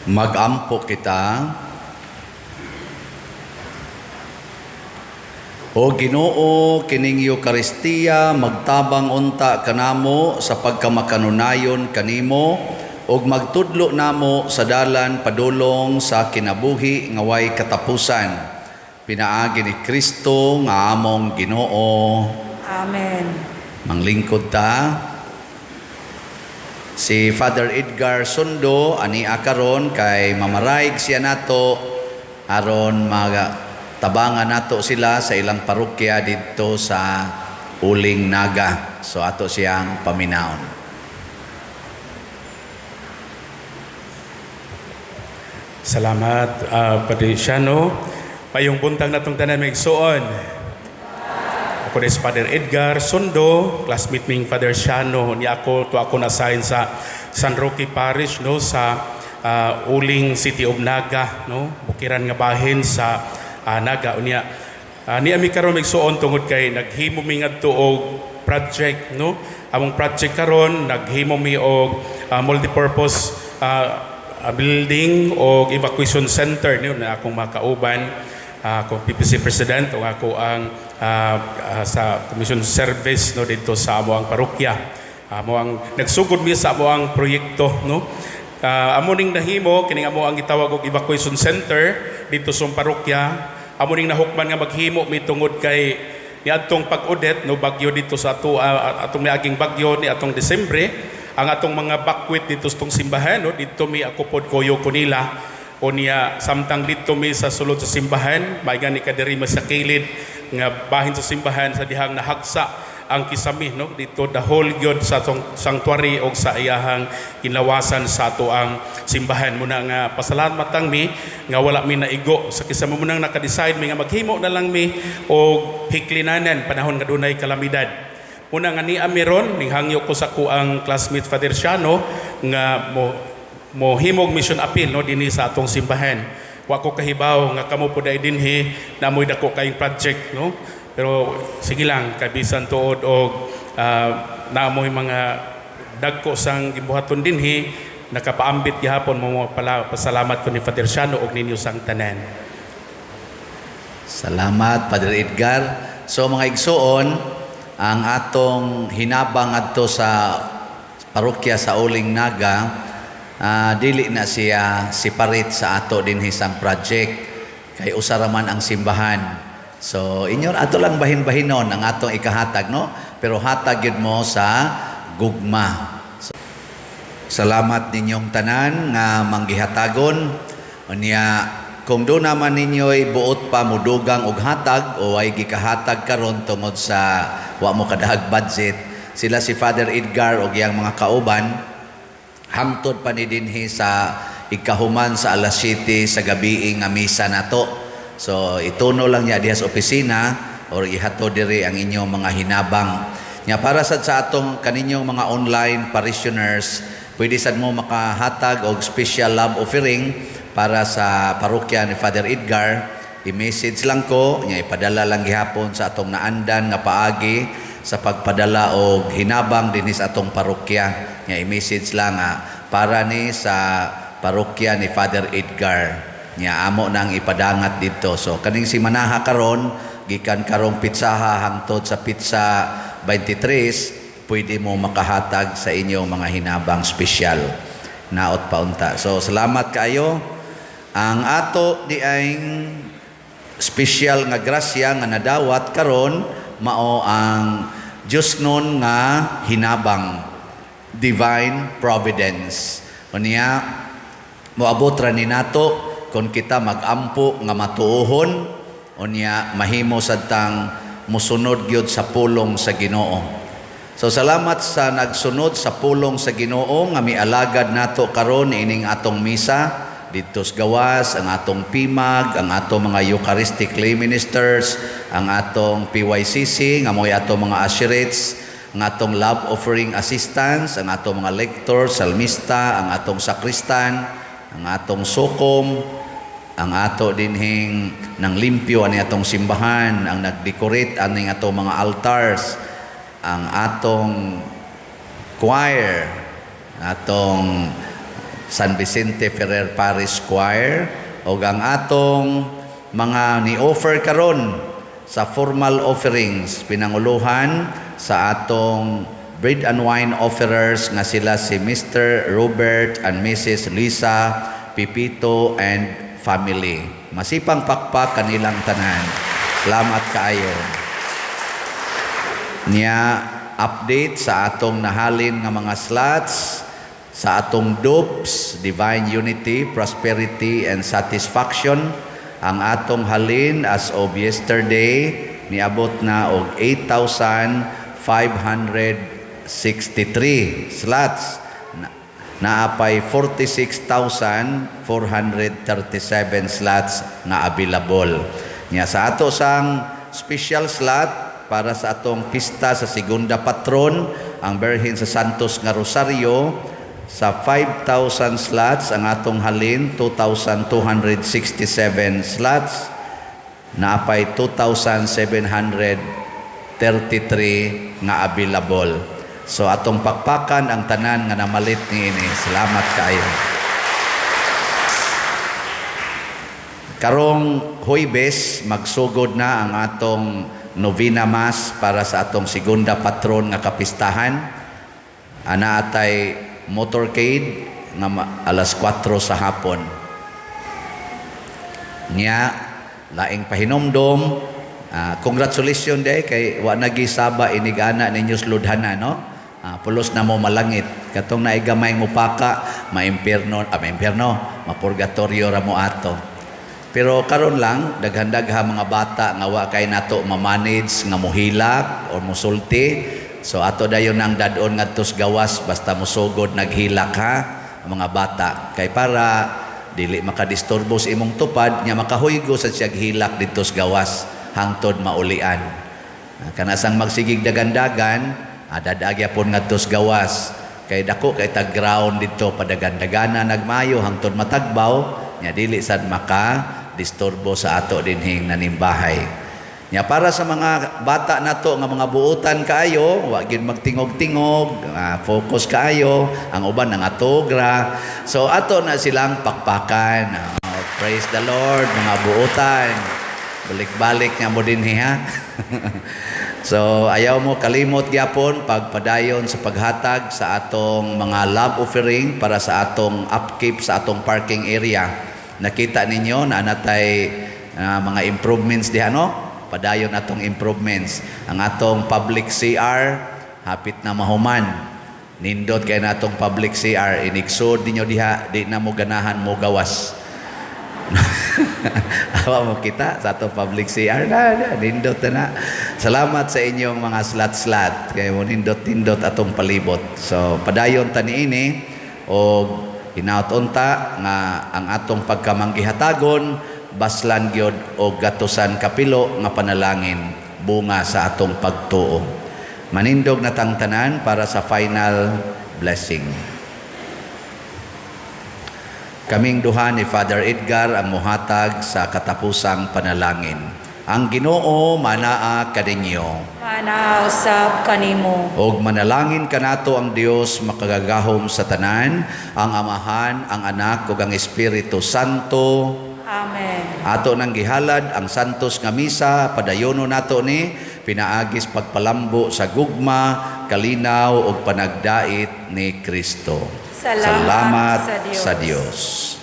A: Magampo kita. O Ginoo, kining Eukaristiya magtabang unta kanamo sa pagkamakanunayon kanimo ug magtudlo namo sa dalan padulong sa kinabuhi nga way katapusan. Pinaagi ni Kristo nga among Ginoo.
B: Amen.
A: Manglingkod ta. Si Father Edgar Sundo ani karon kay mamaraig siya nato aron magtabangan nato sila sa ilang parokya didto sa Uling Naga. So ato siyang paminaon.
E: Salamat, Padre Siano. Payong buntag natong tanan mga igsuon. Ako ni Father Edgar Sundo, classmate ning Father Siano. Ni ako to ako na-assign sa San Roque Parish, no, sa Uling City of Naga, no, bukiran nga bahin sa Naga. Unya ni ami karon igsuon tungod kay naghimo mi ngadto og project, no. Among project karon naghimo mi og multipurpose building og evacuation center niyo na akong makauban, akong PPC president o ako ang sa commission service, no, dito sa amo ang parokya. Amo ang nagsugod mi sa amo ang proyekto, no. Amo ning nahimo kining amo ang gitawag og evacuation center dito sa parokya. Amo ning nahukman nga maghimo mi tungod kay niadtong pag-udet, no, bagyo dito sa ato, atong miaging bagyo ni atong Disyembre, ang atong mga bakwit dito sa atong simbahan, no, dito mi ako pod koyo ko nila. O niya samtang dito mi sa sulod sa simbahan, may gani ka diri sa kilid nga bahin sa simbahan sa dihang nahagsa ang kisami, no, dito the whole gyud sa atong sanctuary og sa iyahang kinlawasan sa ato ang simbahan. Muna nga pasalamatan mi nga wala mi naigo sa kisami, muna nga naka-decide mi nga maghimo na lang mi og hiklinanan panahon nga dunay kalamidad. Muna nga niya mi ron ninghangyo ko sa kuang classmate Father Siano nga mo himog mission appeal, no, dinhi sa atong simbahan. Wa ko kahibaw nga kamo pud ay dinhi na moy dako kayong project, no. Pero sige lang, kay bisan tuod og naamoy mga dagko sang gibuhaton dinhi, nakapaambit gihapon mo pala. Pasalamat ko ni Father Siano og ninyo sang tanan.
A: Salamat, Padre Edgar. So mga igsuon, ang atong hinabang adto sa parokya sa Uling Naga, dili na siya separate sa ato dinhi sang project kay usa ra man ang simbahan. So inyo ato lang bahin-bahinon ang atong ikahatag, no, pero hatag gyud mo sa gugma. So, salamat ninyong tanan nga manggihatagon. Unya kung do naman ninyo'y buot pa mudugang og hatag o ay gikahatag karon tungod sa wa mo kadahag budget, sila si Father Edgar og iyang mga kauban hangtod pa ni dinhi sa ikahuman sa alas 7 sa gabi nga misa nato. So ituno lang niya diha sa opisina or ihato diri ang inyong mga hinabang. Nya para sad sa atong kaninyong mga online parishioners, pwede sad mo makahatag og special love offering para sa parokya ni Father Edgar. I-message lang ko, nya ipadala lang gihapon sa atong naandan nga paagi sa pagpadala og hinabang dinhi sa atong parokya. Nya i-message lang para ni sa parokya ni Father Edgar. Nya amo nang ipadangat dito. So kaning si Manaha karon gikan karong pitsaha hangtod sa pitsa 23, pwede mo makahatag sa inyong mga hinabang espesyal. Naot paunta. So salamat kaayo. Ang ato di ay special nga grasya nga nadawat karon mao ang Diyos nun nga hinabang, divine providence. Unya moabot ra ni nato kon kita magampo nga matuohon, unya mahimo sad tang mosunod gyud sa pulong sa Ginoo. So salamat sa nagsunod sa pulong sa Ginoo nga mialagad nato karon ining atong misa didto sa gawas, ang atong PIMAG, ang atong mga Eucharistic lay ministers, ang atong PYCC, nga mo'y atong mga usherates, ang atong love offering assistants, ang atong mga lectors, salmista, ang atong sakristan, ang atong sukom, ang ato dinhing nang limpyo ani atong simbahan, ang nagdecorate aning atong mga altars, ang atong choir, atong San Vicente Ferrer Parish Choir ug ang atong mga ni-offer karon sa formal offerings, pinanguluhan sa atong bread and wine offerers nga sila si Mr. Robert and Mrs. Lisa Pipito and family. Masipang pakpak kanilang tanan. Salamat kaayo. Nya, update sa atong nahalin nga mga slots sa atong DUPS, Divine Unity, Prosperity and Satisfaction. Ang atong halin as of yesterday niabot na og 8,563 slots. Naapay 46,437 slots nga available. Nya, sa ato sang special slot para sa atong pista sa Segunda Patron, ang Birhen sa Santos nga Rosario, sa 5,000 slots ang atong halin 2,267 slots, naapay 2,733 nga available. So atong pakpakan ang tanan nga namalit niini. Salamat kaayo. Karong Huwebes, magsugod na ang atong novena mass para sa atong Segunda Patron nga kapistahan. Ana atay motorcade nga alas 4 sa hapon. Nya, laing pahinomdom, congratulations day kay wa nagisaba inigana ninyo sludhana, no? Pulos na mo malangit. Katong naigamay mo paka, maimpierno, maimpierno, mapurgatorio ra mo ato. Pero karon lang, daghan-dagha mga bata nga wa kay nato ma-manage nga mohilak or mosulti. So ato dayon ang dadon ngadto sa gawas basta mosugod naghilak ha ang mga bata kay para dili makadisturbo sa imong tupad nya makahuygo sa siyag hilak didto sa gawas hangtod maulian. Kanasang magsigig dagandagan, dadagyapon ngadto sa gawas kay dako kay tag ground didto padagandagana nagmayo hangtod matagbaw nya dili sad maka disturbo sa ato dinhing nanimbahay. Nya, para sa mga bata nato nga mga buotan kaayo, wa gyud magtingog-tingog, focus kaayo, ang uban nangatogra. So ato na silang pakpakan. Praise the Lord, mga buotan. Balik-balik nga mo dinhi ha. So ayaw mo kalimot gyapon pagpadayon sa paghatag sa atong mga love offering para sa atong upkeep sa atong parking area. Nakita ninyo na natay mga improvements diha, no? Padayon atong improvements. Ang atong public CR hapit na mahuman. Nindot kay natong public CR, inigsod ninyo diha, di na mo ganahan mo gawas. Awa mo kita sa atong public CR na, na nindot na na. Salamat sa inyong mga slat-slat kay mo nindot-nindot atong palibot. So padayon ta niini og hinaut unta nga ang atong pagkamanggihatagon baslan gyud og gatusan kapilo nga panalangin bunga sa atong pagtuo. Manindog na tang tanan para sa final blessing. Kaming duha ni Father Edgar ang muhatag sa katapusang panalangin. Ang Ginoo manaa kaninyo.
B: Manaa usab kanimo.
A: Og manalangin kanato ang Dios makagagahom sa tanan, ang Amahan, ang Anak ug ang Espiritu Santo.
B: Amen.
A: Ato nang gihalad ang santos nga misa, padayono nato ni pinaagis pagpalambo sa gugma, kalinaw ug panagdait ni Kristo.
B: Salamat
A: Salamat
B: sa Dios.
A: sa Dios.